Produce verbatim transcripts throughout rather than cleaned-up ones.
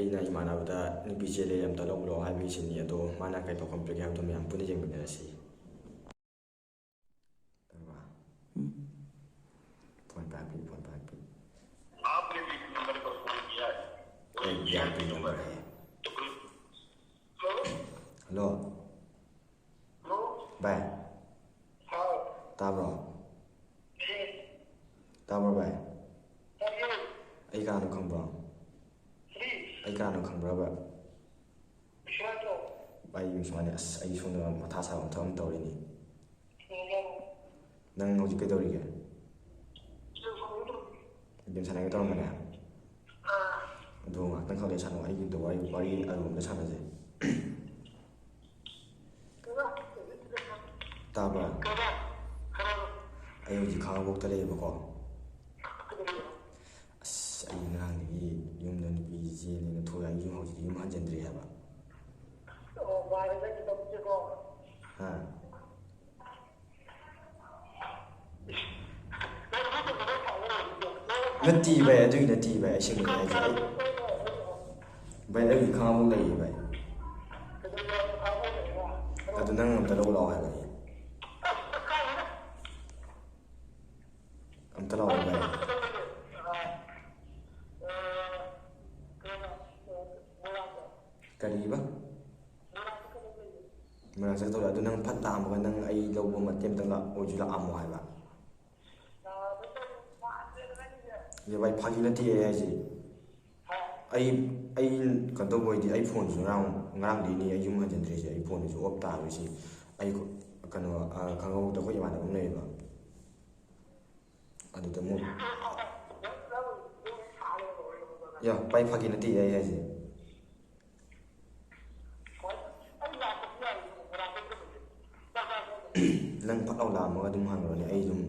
ꯑꯩꯅ ꯏꯃꯥꯟꯅꯕꯗ "ꯅꯨꯄꯤ ꯆꯦꯜꯂꯦ, ꯑꯝꯇ ꯂꯧꯕ ꯂꯥꯛꯑꯣ" ꯍꯥꯏꯕꯒꯤ ꯁꯤꯟꯅꯤ꯫ ꯑꯗꯣ ꯃꯥꯅ ꯀꯩ ꯄꯥꯎꯈꯨꯝ ꯄꯤꯔꯛꯀꯦ ꯍꯥꯏꯕꯗꯣ ꯃꯌꯥꯝ ꯄꯨꯟꯅ ꯌꯦꯡꯃꯤꯟꯅꯔꯁꯤ꯫ ꯎꯝ꯫ ꯐꯣꯟ ꯄꯥꯏꯔꯛꯄꯤ, ꯐꯣꯟ ꯄꯥꯏꯔꯛꯄꯤ꯫ ꯑꯦ, ꯚꯤ ꯑꯥꯏ ꯄꯤ ꯅꯝꯕꯔ ꯍꯥꯏꯌꯦ꯫ ꯍꯜꯂꯣ꯫ ꯚꯥꯏ꯫ ꯇꯥꯕ꯭ꯔꯣ? ꯇꯥꯕ꯭ꯔꯣ ꯚꯥꯏ? ꯑꯩ ꯀꯅꯥꯅꯣ ꯈꯪꯕ꯭ꯔꯣ? ꯑꯩ ꯀꯅꯥꯅꯣ ꯈꯪꯕ꯭ꯔꯕ? ꯑꯩ ꯁꯨꯃꯥꯏꯅ, ꯑꯁ, ꯑꯩ ꯁꯣꯝꯗ ꯃꯊꯥ ꯁꯥꯕ ꯊꯕꯛ ꯑꯃ ꯇꯧꯔꯤꯅꯤ꯫ ꯅꯪ ꯍꯧꯖꯤꯛ ꯀꯩꯗꯧꯔꯤꯒꯦ? ꯒꯦꯝ ꯁꯥꯟꯅꯒꯦ ꯇꯧꯔꯝꯕꯅꯦ? ꯑꯗꯣ ꯉꯥꯛꯇꯪ ꯈꯛ ꯂꯩ ꯁꯥꯟꯅꯧ, ꯑꯩꯒꯤꯗꯣ ꯋꯥꯔꯤ, ꯋꯥꯔꯤ ꯑꯔꯨꯕ ꯑꯝꯇ ꯁꯥꯟꯅꯁꯦ꯫ ꯇꯥꯕ꯭ꯔꯥ? ꯑꯩ ꯍꯧꯖꯤꯛ ꯈꯥꯉꯕꯣꯛꯇ ꯂꯩꯌꯦꯕꯀꯣ꯫ ꯑꯁ, ꯑꯩ ꯉꯔꯥꯡꯗꯒꯤ ꯌꯨꯝꯗ ꯅꯨꯄꯤ ꯆꯦꯜꯂꯦꯅ ꯊꯣꯛꯑꯦ, ꯑꯩ ꯌꯨꯝ ꯍꯧꯖꯤꯛ ꯌꯨꯝ ꯍꯟꯖꯤꯟꯗ꯭ꯔꯤ ꯍꯥꯏꯕ꯫ ꯍꯥ? ꯅꯠꯇꯦ ꯚꯥꯏ, ꯑꯗꯨꯒꯤ ꯅꯠꯇꯦ ꯚꯥꯏ, ꯑꯁꯦꯡꯕꯅꯤ ꯍꯥꯏꯁꯦ꯫ ꯑꯩ, ꯚꯥꯏ, ꯑꯩꯒꯤ ꯈꯥꯉꯕꯣꯛ ꯂꯩꯌꯦ ꯚꯥꯏ꯫ ꯑꯗꯨ ꯅꯪ ꯑꯝꯇ ꯂꯧ ꯂꯥꯛꯑꯣ ꯍꯥꯏꯕ ꯑꯩ꯫ ꯑꯝꯇ ꯂꯥꯛꯑꯣ ꯚꯥꯏ꯫ ꯀꯔꯤꯕ? ꯃꯣꯏꯔꯥꯡ ꯆꯠꯀꯗꯧꯔꯦ꯫ ꯑꯗꯨ ꯅꯪ ꯐꯠ ꯂꯥꯛꯑꯝꯃꯒ ꯅꯪ ꯑꯩ ꯂꯧꯕ ꯃꯇꯦꯛ ꯑꯝꯇ ꯂꯥꯛ-, ꯑꯣꯏꯁꯨ ꯂꯥꯛꯑꯝꯃꯣ ꯍꯥꯏꯕ꯫ ꯑꯦ ꯚꯥꯏ, ꯐꯥꯒꯤ ꯅꯠꯇꯦ ꯑꯩ ꯍꯥꯏꯁꯦ꯫ ꯑꯩ, ꯑꯩ ꯀꯩꯅꯣ ꯇꯧꯕ ꯑꯣꯏꯗꯤ ꯑꯩ ꯐꯣꯟꯁꯨ ꯉꯔꯥꯡ, ꯉꯔꯥꯡꯗꯩꯅꯦ ꯑꯩ ꯌꯨꯝ ꯍꯟꯖꯤꯟꯗ꯭ꯔꯤꯁꯦ꯫ ꯑꯩ ꯐꯣꯟꯗꯨꯁꯨ ꯑꯣꯐ ꯇꯥꯔꯤꯁꯦ꯫ ꯑꯩ ꯀꯩꯅꯣ, ꯑ, ꯈꯪꯍꯧꯗ ꯑꯩꯈꯣꯏ ꯏꯃꯥꯟꯅꯕ ꯑꯃ ꯂꯩꯌꯦꯕ꯫ ꯑꯗꯨꯗ ꯑꯃꯨꯛ, ꯌꯥ, ꯚꯥꯏ, ꯐꯥꯒꯤ ꯅꯠꯇꯦ ꯑꯩ ꯍꯥꯏꯁꯦ꯫ ꯅꯪ ꯐꯠ ꯂꯥꯎ ꯂꯥꯛꯑꯝꯃꯒ ꯑꯗꯨꯝ ꯍꯪꯉꯨꯔꯅꯦ꯫ ꯑꯩ ꯑꯗꯨꯝ,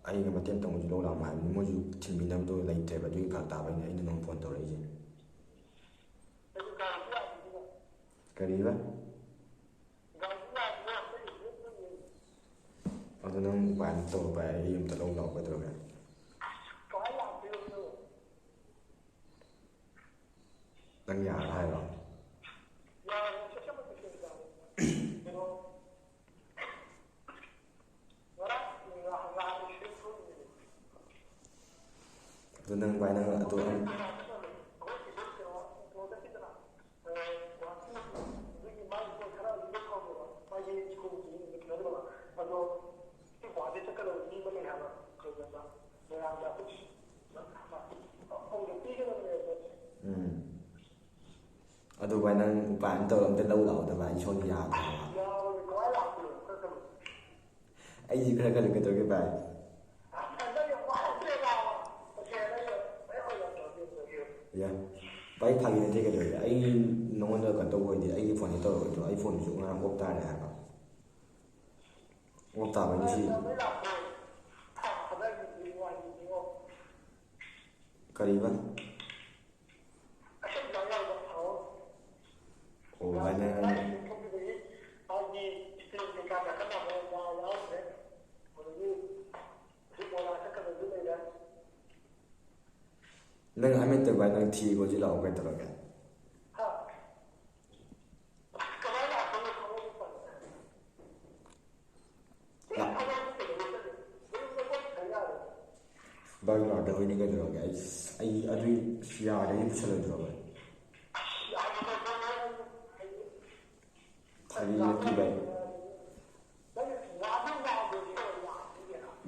ꯑꯩꯒ ꯃꯇꯦꯛ ꯑꯃꯇꯪ ꯑꯣꯏꯁꯨ ꯂꯧ ꯂꯥꯛꯑꯝꯃꯣ ꯍꯥꯏꯕꯅꯤ꯫ ꯃꯣꯏꯁꯨ ꯊꯤꯟꯕꯤꯅꯕꯗꯣ ꯂꯩꯇ꯭ꯔꯦꯕ, ꯑꯗꯨꯒꯤ ꯐꯔꯛ ꯇꯥꯕꯩꯅꯦ ꯑꯩꯅ ꯅꯪ ꯐꯣꯟ ꯇꯧꯔꯛꯏꯁꯦ꯫ ꯀꯔꯤꯕ? ꯑꯗꯨ ꯅꯪ ꯎꯄꯥꯏ ꯑꯃ ꯇꯧꯔꯣ ꯚꯥꯏ, ꯑꯩ ꯑꯝꯇ ꯂꯧ ꯂꯥꯛꯑꯣ, ꯀꯩꯗꯧꯔꯒꯦ? ꯀꯃꯥꯏꯅ ꯂꯥꯛꯇꯣꯏꯅꯣ? ꯅꯪ ꯚꯥꯏ, ꯅꯪ ꯑꯗꯨ ꯑꯩ ꯎꯝ꯫ ꯑꯗꯨ ꯚꯥꯏ, ꯅꯪ ꯎꯄꯥꯏ ꯑꯃ ꯇꯧꯔ ꯑꯝꯇ ꯂꯧ ꯂꯥꯛꯑꯣꯗ ꯚꯥꯏ, ꯑꯩ ꯁꯣꯝꯗ ꯌꯥꯗ꯭ꯔꯦ ꯍꯥꯏꯕ꯫ ꯑꯩꯁꯤ ꯈꯔ ꯈꯜꯂꯨ ꯀꯩꯗꯧꯒꯦ ꯚꯥꯏ? ꯌꯥ꯫ ꯚꯥꯏ, ꯐꯥꯒꯤ ꯅꯠꯇꯦ ꯀꯩꯗꯧꯔꯒꯦ? ꯑꯩ ꯅꯉꯣꯟꯗ ꯀꯩꯅꯣ ꯇꯧꯕ ꯑꯣꯏꯗꯤ ꯑꯩꯒꯤ ꯐꯣꯟꯁꯦ ꯇꯧꯔꯛꯑꯣꯏꯗ꯭ꯔꯣ? ꯑꯩ ꯐꯣꯟꯁꯤꯁꯨ ꯉꯔꯥꯡ ꯑꯣꯞ ꯇꯥꯔꯦ ꯍꯥꯏꯕ꯫ ꯑꯣꯞ ꯇꯥꯕꯒꯤ ꯁꯤ ꯀꯔꯤꯕ? ꯑꯣ, ꯚꯥꯏ, ꯅꯪ ꯅꯪ ꯑꯃꯦꯠꯇ ꯚꯥꯏ, ꯅꯪ ꯊꯤꯕꯁꯤ ꯂꯥꯛꯑꯣ ꯀꯩꯗꯧꯔꯒꯦ? ꯂꯥꯛ-, ꯚꯥꯏ ꯂꯥꯛꯇꯕꯩꯅꯤ ꯀꯩꯗꯧꯔꯒꯦ? ꯑꯩ, ꯑꯩ ꯑꯗꯨꯏ ꯌꯥꯔꯗꯤ ꯑꯩ ꯄꯨꯁꯜꯂꯣꯏꯗ꯭ꯔꯣ ꯚꯥꯏ? ꯐꯥꯒꯤ ꯅꯠꯇꯦ ꯚꯥꯏ꯫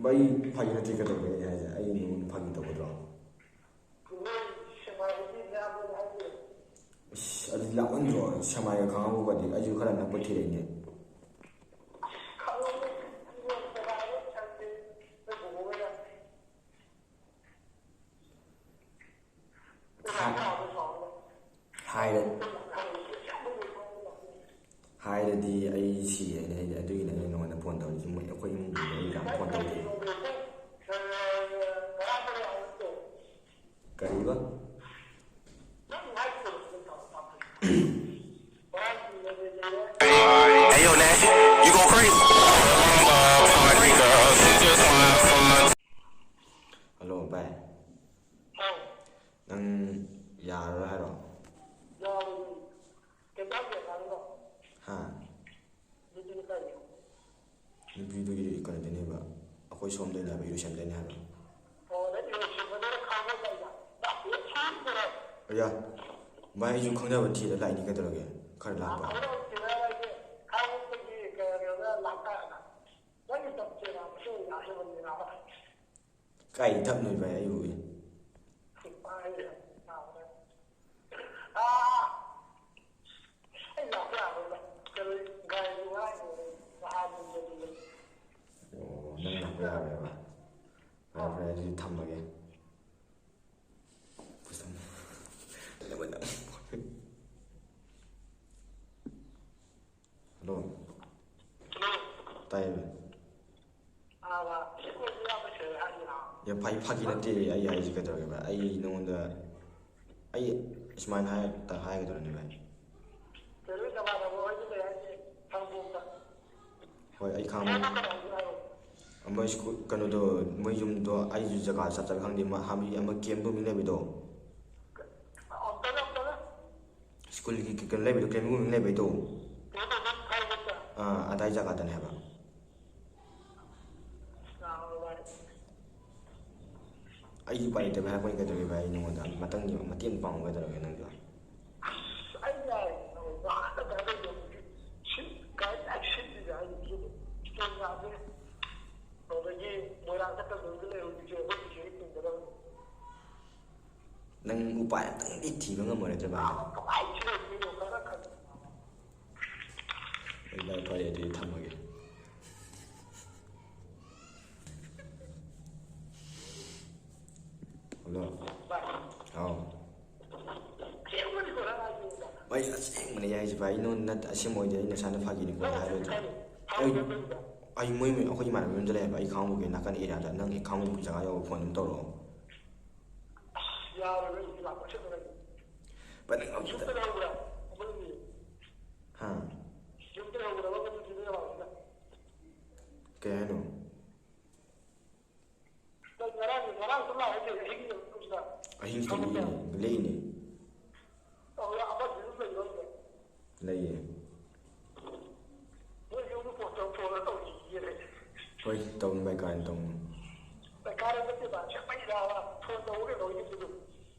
ꯚꯥꯏ, ꯐꯥꯒꯤ ꯅꯠꯇꯦ ꯀꯩꯗꯧꯔꯒꯦ ꯑꯩ ꯍꯥꯏꯁꯦ? ꯑꯩ ꯅꯉꯣꯟꯗ ꯐꯥꯒꯤ ꯇꯧꯒꯗ꯭ꯔꯣ? ꯏꯁ, ꯑꯗꯨꯗꯤ ꯂꯥꯞꯃꯟꯗ꯭ꯔꯣ? ꯁꯦꯛꯃꯥꯏꯒ ꯈꯥꯡꯉꯕꯣꯛꯀꯗꯤ ꯑꯩꯁꯨ ꯈꯔ ꯅꯛꯄ ꯊꯤꯔꯛꯏꯅꯦ꯫ ꯍꯥꯏꯔ-, ꯍꯥꯏꯔꯗꯤ ꯑꯩ ꯁꯤꯔꯦꯅꯦ ꯑꯩꯗꯤ꯫ ꯑꯗꯨꯒꯤꯅꯦ ꯑꯩꯅ ꯅꯉꯣꯟꯗ ꯐꯣꯟ ꯇꯧꯔꯤꯁꯤ꯫ ꯃꯣꯏ ꯑꯩꯈꯣꯏ ꯏꯃꯨꯡꯗꯨꯗ ꯑꯩ ꯀꯅꯥꯝ ꯐꯣꯟ ꯇꯧꯗꯦ꯫ ꯀꯔꯤꯕ? Hey, yo, Nash, you go crazy. Heartbreaker, she just wanna have fun. Hello ꯚꯥꯏ, ꯅꯪ ꯌꯥꯔꯔꯣꯏ ꯍꯥꯏꯔꯣ? ꯍꯥ? ꯅꯨꯄꯤꯗꯨ ꯏꯔꯨ-, ꯀꯩꯅꯣꯗꯩꯅꯦꯕ, ꯑꯩꯈꯣꯏ ꯁꯣꯝꯗꯩꯅꯦ ꯍꯥꯏꯕ, ꯏꯔꯨꯁꯦꯝꯗꯩꯅꯦ ꯍꯥꯏꯕ꯫ ꯌꯥ, ꯚꯥꯏ, ꯑꯩꯁꯨ ꯈꯪꯅꯕ ꯊꯤꯔ ꯂꯥꯛꯏꯅꯤ, ꯀꯩꯗꯧꯔꯒꯦ? ꯈꯔ ꯂꯥꯞꯄ꯫ ꯀꯥꯏꯗ ꯊꯛꯅꯣꯏ ꯚꯥꯏ, ꯑꯩꯕꯨ ꯎꯏ꯫ ꯑꯣ, ꯅꯪ ꯂꯥꯛꯄ ꯌꯥꯔꯣꯏꯕ꯫ ꯐꯔꯦ, ꯐꯔꯦ, ꯑꯗꯨꯗꯤ ꯊꯝꯃꯒꯦ꯫ ꯍꯜꯂꯣ꯫ ꯇꯥꯏꯌꯦ ꯚꯥꯏ꯫ ꯌꯥꯝ ꯐꯩ, ꯐꯥꯒꯤ ꯅꯠꯇꯦ ꯑꯩ ꯍꯥꯏꯁꯦ, ꯀꯩꯗꯧꯔꯒꯦ ꯚꯥꯏ? ꯑꯩ ꯅꯉꯣꯟꯗ, ꯑꯩ ꯁꯨꯃꯥꯏꯅ ꯍꯥꯏ-, ꯍꯥꯏꯒꯗꯧꯔꯅꯤ ꯚꯥꯏ꯫ ꯍꯣꯏ, ꯑꯩ ꯈꯪꯉꯦ꯫ ꯑꯃ ꯁ꯭ꯀꯨꯜ, ꯀꯩꯅꯣꯗꯣ, ꯃꯣꯏ ꯌꯨꯝꯗꯣ ꯑꯩꯁꯨ ꯖꯒꯥ ꯆꯞ ꯆꯥꯕ ꯈꯪꯗꯦ꯫ ꯑꯃ ꯍꯥꯟꯅꯒꯤ ꯑꯃ ꯀꯦꯝ ꯔꯣꯝ ꯂꯩꯕꯗꯣ꯫ ꯁ꯭ꯀꯨꯜꯒꯤ ꯀꯩꯅꯣ ꯂꯩꯕꯗꯣ, ꯀꯦꯝ ꯔꯣꯝ ꯂꯩꯕꯩꯗꯣ꯫ ꯑꯥ, ꯑꯗꯥꯏ ꯖꯒꯥꯗꯅꯦ ꯍꯥꯏꯕ꯫ ꯑꯩꯗꯤ ꯎꯄꯥꯏ ꯂꯩꯇꯕ ꯍꯥꯏꯔꯛꯄꯅꯤ, ꯀꯩꯗꯧꯔꯒꯦ ꯚꯥꯏ? ꯑꯩ ꯅꯉꯣꯟꯗ ꯃꯇꯪꯒꯤ ꯃꯇꯦꯡ ꯄꯥꯡꯉꯨ, ꯀꯩꯗꯧꯔꯒꯦ ꯅꯪꯁꯨ? ꯅꯪ ꯎꯄꯥꯏ ꯑꯝꯇꯪꯗꯤ ꯊꯤꯕ ꯉꯝꯃꯔꯣꯏꯗ꯭ꯔ ꯚꯥꯏ? ꯍꯣꯏ ꯚꯥꯏ, ꯐꯔꯦ, ꯑꯗꯨꯗꯤ ꯊꯝꯃꯒꯦ꯫ ꯍꯜꯂꯣ꯫ ꯍꯥꯎ꯫ ꯚꯥꯏ, ꯑꯁꯦꯡꯕꯅꯦ ꯍꯥꯏꯁꯦ ꯚꯥꯏ, ꯑꯩ ꯅꯉꯣꯟꯗ ꯅꯠꯇꯦ, ꯑꯁꯦꯡꯕ ꯑꯣꯏꯗꯤ ꯑꯩ ꯅꯁꯥꯅ ꯐꯥꯒꯤꯅꯤꯀꯣ ꯍꯥꯏꯔꯣꯏꯗ꯭ꯔꯣ? ꯑꯩ, ꯑꯩ ꯃꯣꯏ, ꯑꯩꯈꯣꯏ ꯏꯃꯥꯟꯅꯕ ꯌꯨꯝꯗ ꯂꯩ ꯍꯥꯏꯕ, ꯑꯩ ꯈꯥꯡꯉꯕꯣꯛꯀꯤ ꯅꯥꯀꯟ ꯑꯦꯔꯤꯌꯥꯗ, ꯅꯪ ꯍꯦꯛ ꯈꯥꯡꯉꯕꯣꯛꯀꯤ ꯖꯒꯥ ꯌꯧꯕ ꯐꯣꯟ ꯑꯗꯨꯝ ꯇꯧꯔꯛꯑꯣ꯫ ꯚꯥꯏ, ꯅꯪ ꯑꯝꯇ ꯍꯥ? ꯀꯩ ꯍꯥꯏꯅꯣ? ꯑꯍꯤꯡ ꯂꯦꯛꯏꯅꯦ, ꯂꯦꯛꯏꯅꯦ꯫ ꯂꯩꯌꯦ꯫ ꯍꯣꯏ, ꯇꯧꯅꯤ ꯚꯥꯏ, ꯀꯥꯏꯅ ꯇꯧꯅꯤ꯫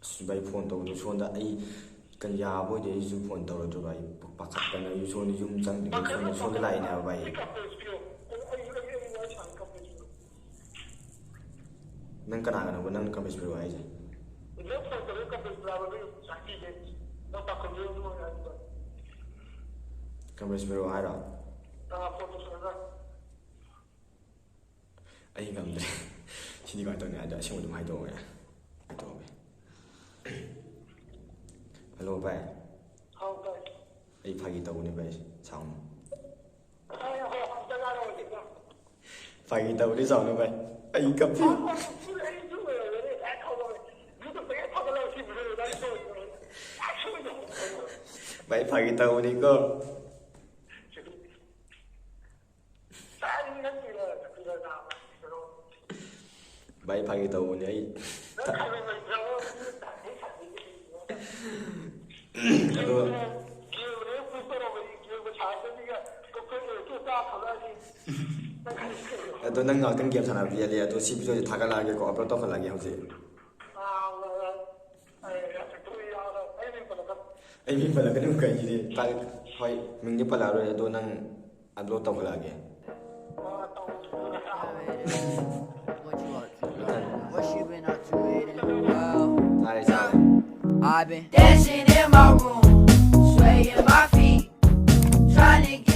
ꯑꯁ, ꯚꯥꯏ, ꯐꯣꯟ ꯇꯧꯕꯗꯣ ꯁꯣꯝꯗ ꯑꯩ ꯀꯩꯅꯣ ꯌꯥꯕ ꯑꯣꯏꯗꯤ ꯑꯩꯁꯨ ꯐꯣꯟ ꯇꯧꯔꯣꯏꯗ꯭ꯔꯣ ꯚꯥꯏ? ꯄꯥꯈꯠꯇꯅ ꯑꯩꯁꯨ ꯁꯣꯝꯗ ꯌꯨꯝ ꯆꯪꯗ꯭ꯔꯤꯉꯩ ꯁꯣꯝꯗ, ꯁꯣꯝꯗ ꯂꯥꯛꯏꯅꯦ ꯍꯥꯏꯕ ꯚꯥꯏ꯫ ꯅꯪ ꯀꯅꯥꯒꯅꯣꯕ ꯅꯪ ꯀꯝꯄ꯭ꯔꯦꯁ ꯄꯤꯔꯛꯑꯣ ꯍꯥꯏꯁꯦ? ꯀꯝꯄ꯭ꯔꯦꯁ ꯄꯤꯔꯛꯑꯣ ꯍꯥꯏꯔꯣ? ꯑꯩ ꯉꯝꯗ꯭ꯔꯦ꯫ ꯁꯤꯗꯤ ꯀꯃꯥꯏꯅ ꯇꯧꯅꯤ ꯍꯥꯏꯗꯣ ꯑꯁꯦꯡꯕ ꯑꯗꯨꯝ ꯍꯥꯏꯗꯣꯛꯑꯒꯦ꯫ ꯍꯥꯏꯗꯣꯛꯑꯒꯦ꯫ ꯍꯜꯂꯣ ꯚꯥꯏ꯫ ꯍꯥꯎ ꯚꯥꯏ꯫ ꯑꯩ ꯐꯥꯒꯤ ꯇꯧꯕꯅꯦ ꯚꯥꯏ, ꯁꯥꯎꯅꯨ꯫ ꯑꯩ ꯍꯣ, ꯑꯝꯇ ꯉꯥꯏꯔꯝꯃꯣ ꯁꯤꯗ꯫ ꯐꯥꯒꯤ ꯇꯧꯕꯅꯦ, ꯁꯥꯎꯅꯨ ꯚꯥꯏ꯫ ꯑꯩ ꯀꯞꯄꯤ꯫ ꯑꯩ ꯁꯤ ꯑꯣꯏꯔꯝꯒꯅꯤ, ꯍꯦꯛ ꯍꯧꯕꯒ YouTube ꯇ ꯍꯦꯛ ꯊꯥꯒꯠꯂꯒ ꯁꯤ video ꯗ ꯍꯦꯛ ꯇꯧꯔꯤꯗꯣ꯫ ꯍꯦꯛ ꯁꯣꯏꯗꯣ꯫ ꯚꯥꯏ, ꯐꯥꯒꯤ ꯇꯧꯕꯅꯤꯀꯣ꯫ ꯚꯥꯏ, ꯐꯥꯒꯤ ꯇꯧꯕꯅꯦ ꯑꯩ꯫ ꯑꯗꯣ, ꯑꯗꯣ ꯅꯪ ꯉꯥꯛꯇꯪ game ꯁꯥꯟꯅꯕꯗꯤ ꯌꯥꯗꯦ꯫ ꯑꯗꯣ ꯁꯤ video ꯁꯦ ꯊꯥꯒꯠꯂꯛꯑꯒꯦꯀꯣ, upload ꯇꯧꯈꯠꯂꯛꯑꯒꯦ ꯍꯧꯖꯤꯛ꯫ ꯑꯩ ꯃꯤꯡ ꯄꯜꯂꯛꯀꯅꯨ ꯀꯩꯒꯤꯗꯤ? ꯇꯥꯏ-, ꯍꯣꯏ, ꯃꯤꯡꯗꯤ ꯄꯜꯂꯛꯑꯔꯣꯏ, ꯑꯗꯣ ꯅꯪ upload ꯇꯧꯈꯠꯂꯛꯑꯒꯦ꯫ What you up to? What you been up to lately? Wow. ꯇꯥꯔꯦ, ꯇꯥꯔꯦ꯫ I've been dancing in my room, swaying my feet, trying to get